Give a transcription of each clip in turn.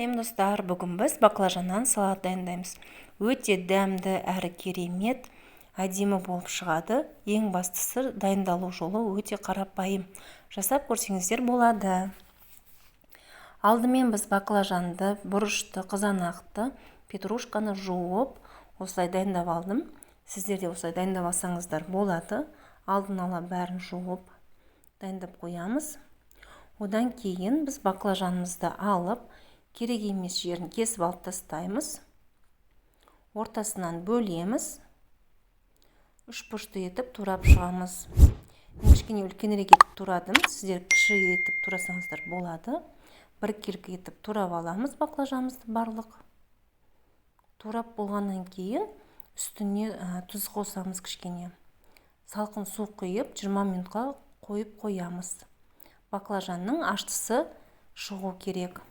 Сәлем, достар! Бүгін біз баклажаннан салат дайындаймыз. Өте дәмді әрі керемет, әдемі болып шығады. Ең бастысы, дайындалу жолы өте қарапайым. Жасап көрсеңіздер болады. Алдымен біз баклажанды, бұрышты, қызанақты, петрушканы жуып, осылай дайындап алдым. Сіздер де осылай дайындап алсаңыздар болады. Алдын ала бәрін жуып, дайындап қоямыз. Одан кейін біз баклажанымызды алып, керек емес жерін кесіп алып тастаймыз. Ортасынан бөлеміз. Үш бұрышты етіп турап шығамыз. Мен кішкене үлкенірек етіп турадым. Сіздер кіші етіп турасаңыздар болады. Біркелкі етіп турап аламыз баклажанымызды барлық. Турап болғаннан кейін үстіне тұз қосамыз кішкене. Салқын су құйып 20 минутқа қойып қоямыз. Баклажанның аштысы шығу керек.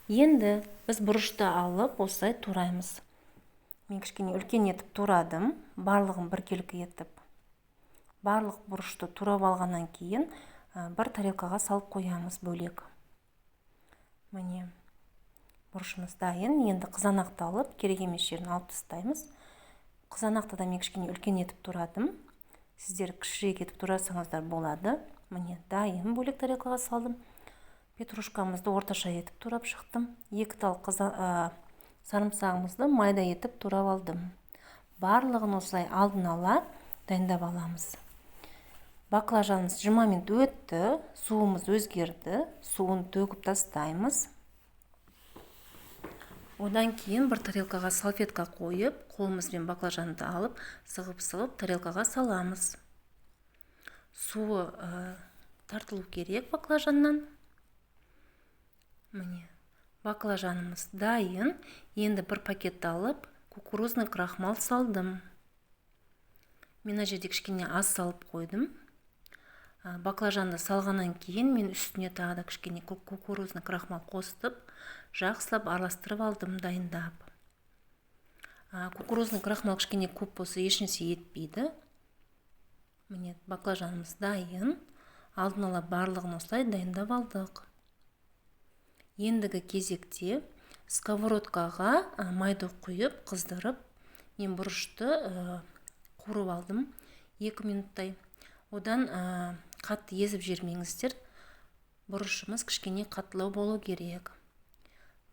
Енді біз бұрышты алып осылай тураймыз. Мен кішкене үлкен етіп турадым, барлығын біркелкі етіп. Барлық бұрышты турап алғаннан кейін бір тарелкаға салып қоямыз бөлек. Міне, бұрышымыз дайын. Енді қызанақты алып, керек емес жерін алып тастаймыз. Қызанақты да мен кішкене үлкен етіп турадым. Сіздер кішірек етіп турасаңыздар болады. Міне, дайын, бөлек тарелкаға салдым. Петрушкамызды орташа етіп турап шықтым. 2 тал сарымсағымызды майда етіп турап алдым. Барлығын осылай алдын ала дайындап аламыз. Баклажанымыз 20 минут өтті, суымыз өзгерді, суын төгіп тастаймыз. Одан кейін бір тарелкаға салфетка қойып, қолымызбен баклажанды алып, сығып-сығып тарелкаға саламыз. Суы тартылу керек баклажаннан. Міне, баклажанымыз дайын. Енді бір пакетті алып, кукурузный крахмал салдым. Мен мына жерде кішкене аз салып қойдым. Баклажанды салғаннан кейін мен үстіне тағы да кішкене кукурузный крахмал қосып, жақсылап араластырып алдым дайындап. Кукурузный крахмал кішкене көп болса ешнәрсе етпейді. Міне, баклажанымыз дайын. Алдын ала барлығын осылай дайындап алдық. Ендігі кезекте сковородкаға майды құйып, қыздырып, мен бұрышты қуырып алдым 2 минуттай. Одан қатты езіп жібермеңіздер. Бұрышымыз кішкене қаттылау болу керек.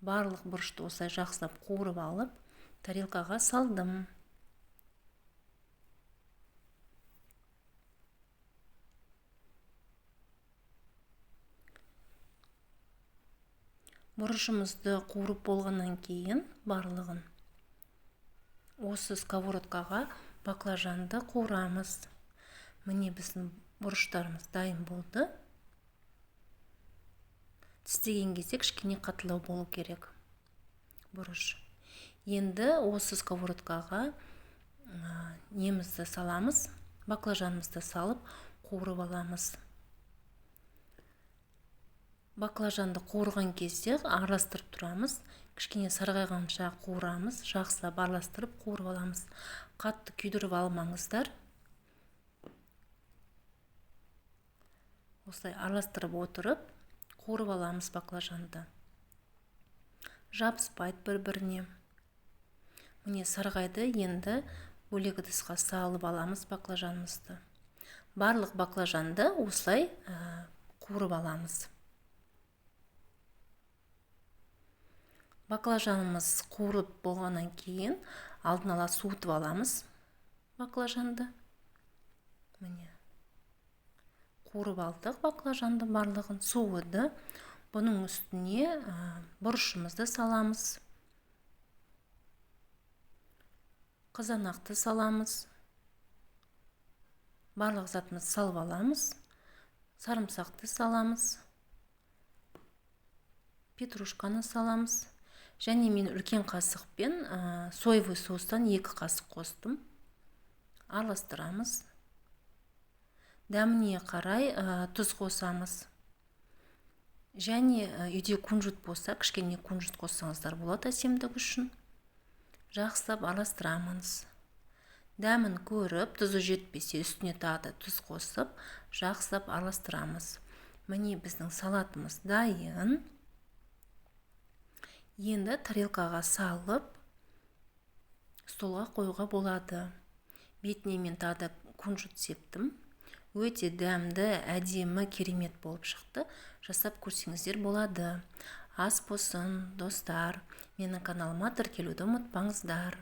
Барлық бұрышты осылай жақсылап қуырып алып, тарелкаға салдым. Бұрышымызды қуырып болғаннан кейін барлығын осы сковородкаға баклажанды қуырамыз. Міне, біздің бұрыштарымыз дайын болды. Тістеген кезде кішкене қаттылау болу керек бұрыш. Енді осы сковородкаға немізді саламыз, баклажанымызды салып қуырып аламыз. Баклажанды қуырған кезде араластырып тұрамыз. Кішкене сарғайғанша қуырамыз, жақсылап араластырып қуырып аламыз. Қатты күйдіріп алмаңыздар. Осылай араластырып отырып қуырып аламыз баклажанды. Жабыспайды бір-біріне. Міне, сарғайды. Енді бөлек ыдысқа салып аламыз баклажанымызды. Барлық баклажанды осылай қуырып аламыз. Баклажанымыз қуырып болғаннан кейін алдын ала суытып аламыз баклажанды. Міне, қуырып алдық баклажанды барлығын, суыды. Бұның үстіне бұрышымызды саламыз. Қызанақты саламыз. Барлық затымызды салып аламыз. Сарымсақты саламыз. Петрушканы саламыз. Және мен үлкен қасықпен соевый соустан 2 қасық қостым. Араластырамыз. Дәміне қарай тұз қосамыз. Және үйде кунжут болса, кішкене кунжут қоссаңыздар болады әсемдік үшін. Жақсылап араластырамыз. Дәмін көріп, тұзы жетпесе үстіне тағы да тұз қосып, жақсылап араластырамыз. Міне, біздің салатымыз дайын. Енді тарелкаға салып, столға қоюға болады. Бетіне мен тағы да кунжут септім. Өте дәмді, әдемі, керемет болып шықты. Жасап көрсеңіздер болады. Ас болсын, достар! Менің каналыма тіркелуді ұмытпаңыздар.